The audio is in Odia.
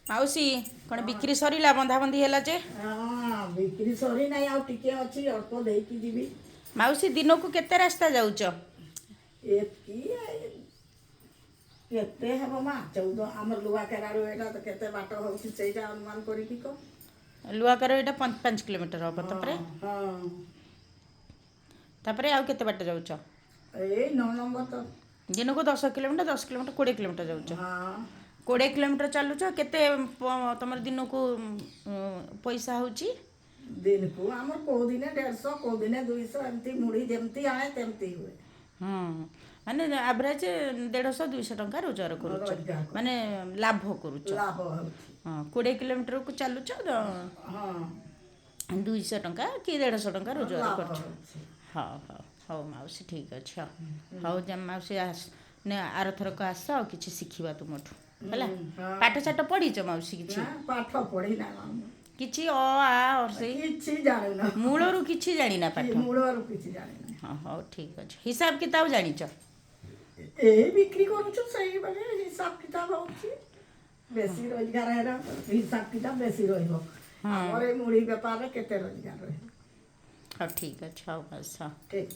ମାଉସୀ, କ'ଣ ବିକ୍ରି ସରିଲା? ବନ୍ଧାବନ୍ଧି ହେଲା ଯେ? ହଁ, ବିକ୍ରି ସରିନାହିଁ, ଆଉ ଟିକେ ଅଛି, ଅଳ୍ପ ଦେଇକି ଯିବି। ମାଉସୀ, ଦିନକୁ କେତେ ରାସ୍ତା ଯାଉଛ? ଏତିକି କେତେ ହେବ ମା, 14, ଆମର ଲୁହାକେରାରୁ ଏଇଟା ତ କେତେ ବାଟ ହେଉଛି, ସେଇଟା ଅନୁମାନ କରିକି କହ। ଲୁହାକର ଏଇଟା 5 କିଲୋମିଟର ହେବ। ତାପରେ? ହଁ। ତାପରେ ଆଉ କେତେ ବାଟ ଯାଉଛ? ଏଇ 9 ନମ୍ବର ତ। ଦିନକୁ 10 କିଲୋମିଟର, 10 କିଲୋମିଟର, 20 କିଲୋମିଟର ଯାଉଛ? ହଁ। 20 କିଲୋମିଟର ଚାଲୁଛ, କେତେ ତମର ଦିନକୁ ପଇସା ହେଉଛି? ଦିନକୁ ଆମର କୋଉ ଦିନେ 150, କୋଉ ଦିନେ 200, ଏମିତି ମୁଢ଼ି ଯେମିତି ଆଣେ ତେମିତି ହୁଏ। ହଁ, ମାନେ ଆଭରେଜ 150 200 ଟଙ୍କା ରୋଜଗାର କରୁଛ? ରୋଜଗାର କରୁଛୁ। ମାନେ ଲାଭ କରୁଛ? ଲାଭ ହେଉଛି। ହଁ, 20 କିଲୋମିଟରକୁ ଚାଲୁଛ ତ। ହଁ। 200 ଟଙ୍କା କି 150 ଟଙ୍କା ରୋଜଗାର ଲାଭ କରୁଛ। ହେଉଛି। ହଉ ହଉ ହଉ ମାଉସୀ, ଠିକ୍ ଅଛି। ହଉ ହଉ, ଯା ମାଉସୀ, ଆସ ଆରଥରକ ଆସ, ଆଉ କିଛି ଶିଖିବା ତୁମଠୁ, ହେଲା? ହଁ। ପାଠ ସାଠ ପଢ଼ିଛ ମାଉସୀ କିଛି? ନା, ପାଠ ପଢ଼ିନା ଆମେ। କିଛି ଅ ଆ ସେଇ କିଛି ଜାଣିନା। ମୂଳରୁ କିଛି ଜାଣିନା ପାଠ? ମୂଳରୁ କିଛି ଜାଣିନା। ହଁ, ହଉ, ଠିକ୍ ଅଛି। ହିସାବ କିତାବ ଜାଣିଛ? ଏଇ ବିକ୍ରି କରୁଛୁ, ସେଇ ମାନେ ହିସାବ କିତାବ ହଉଛି। ବେଶୀ ରୋଜଗାର ହେଲା ହିସାବ କିତାବ ବେଶୀ ରହିବ। ଆମର ଏଇ ମୁଢ଼ି ବେପାରରେ କେତେ ରୋଜଗାର ରହିବ? ହଉ, ଠିକ୍ ଅଛି। ହଉ, ବାସ୍, ହଁ। ଠିକ୍।